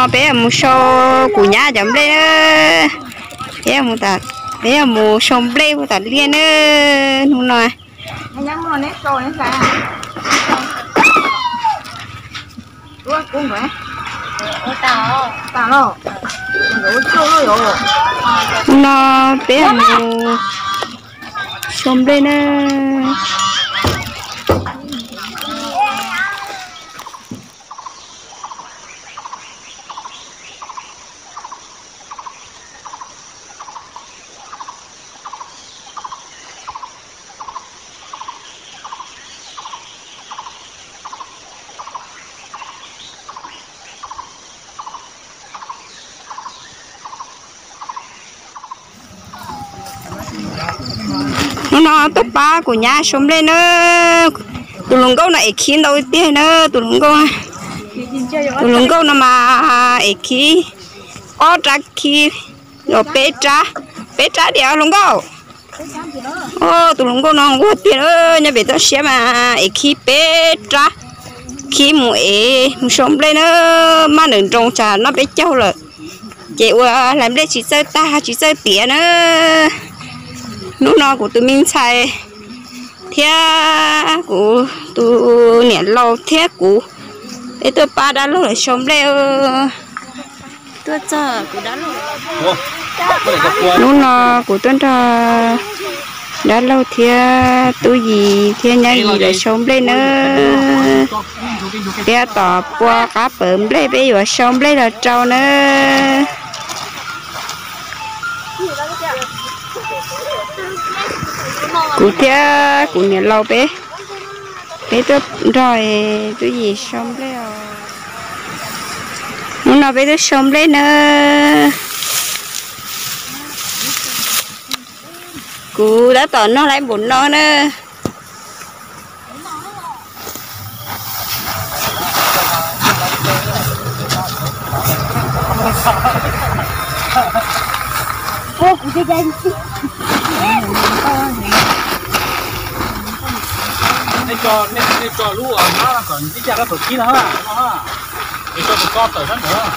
Peb yuav mus sau kuv nyab cov nplej na. Peb yuav mus sau nplej ua tas liaj na hnub no. Hnub no peb yuav mus sau nplej na. Hnub no tuaj pab kuv nyab sau nplej na. Tus hluas nkauj no ev khib ntau tiag na, tus hluas nkauj, tus hluas nkauj no mas ev khib ob rab khib, los peb rab, peb rab diam hluas nkauj. Tus hluas nkauj no nquag tiag, nyob pem toj siab mas ev khib peb rab, khib mus ev mus sau nplej na, maj nrawm nroos tsam noj peb caug lawm, ces ua hlais nplej tsis txawj tag tsis txawj tiav na. Hnub no kuv tus me ntxhais thiab kuv tus niam laus thiab kuv, peb tuaj pab dab laug lawv sau nplej. Tuaj txog kuv dab laug, hnub no kuv tuaj nrog dab laug thiab tub yis thiab nyab yis lawv sau nplej nawb. Peb tom pua qab pawv nplej, peb yuav sau nplej los rau nawb. Kuv thiab kuv niam laus peb, peb tuaj nrog tub yis sau nplej os. Hnub no peb tuaj sau nplej nawb. Kuv tab tom noj lawm npaum no na. Nej tso, nej tso lub hmab kom ncig caj rau saum khib no, es tso tus ko tawm sab nraud.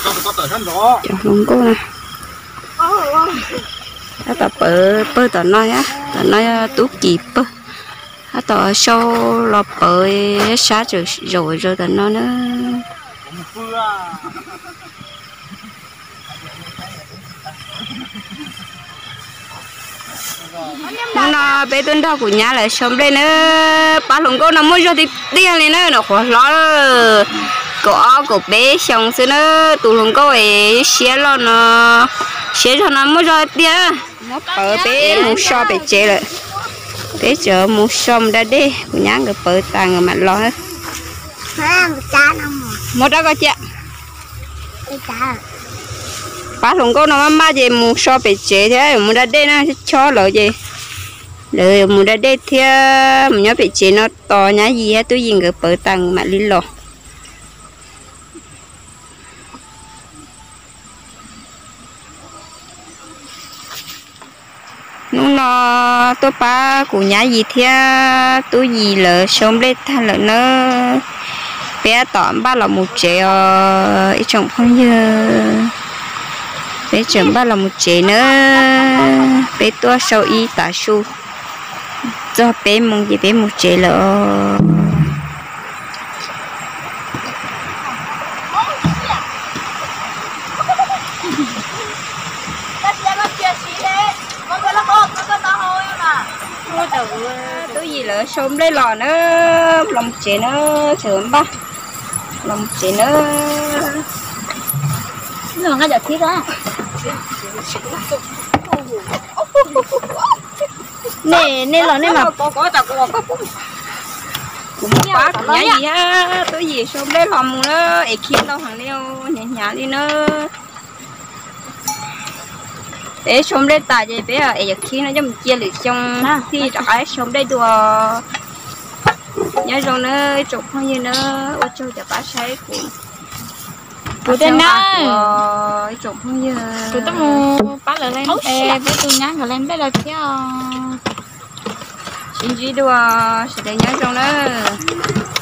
Tso tus ko tawm sab nraud. Cov hluas nkauj na, tab tom pawg pawg tom no thiab, tom no yog tub kis pawg. Tab tom sau los pawv, sab tseem zaum zaws tom no na. Hnub no peb tuaj nrog kuv nyab lawv sau nplej na. Pab hluas nkauj no muaj zog tiag tiag li na, nws qhuav hlob, kaum ob kaum peb xyoo xwb na. Tus hluas nkauj es siab loj no, siab zog no muaj zog tiag. Muab pawv peb mus so pem tsev lawm. Peb tseem mus so mus da dej, kuv nyab nkawd pawv tas nkawd mam los. Muab rab koj cia. Pab hluas nkauj no maj maj ces mus so pem tsev thiab mus da dej na, chob lawv ces lawv mus da dej thiab mus nyob pem tsev no tos nyab yis thiab tub yis nkawd pawv tas nkawd mam li los. Hnub no tuaj pab kuv nyab yis thiab tub yis lawv sau nplej tag lawm nawb. Peb tab tom npaj los mus tsev os ib tsoom phooj ywg. Peb tseem npaj los mus tsev nawb. Peb tuaj sau ib tav su txog peb moos ces peb mus tsev lawm os. Tub yis lawv sau nplej los na, los mus tsev na, tseem npaj los mus tsev na. Nej, nej los nej mas. Kuv muab pab kuv nyab yis thiab tub yis sau nplej los mus na, es khib ntau heev li, hnyav hnyav li na. Peb sau nplej tas ces peb es yawm khib no coj mus cia lwm xyoo thiaj rov qab sau nplej dua. Nyob zoo nawb ib tsoom phooj ywg nawb, ua tsaug cov pab saib kuv. Kuv tej nab, ib tsoom phooj ywg, kuv tuaj mus pab lawv, peb tus nyab nkawd lawv nplej lawm thiab. Sib ntsib dua, sawv daws nyob zoo nawb.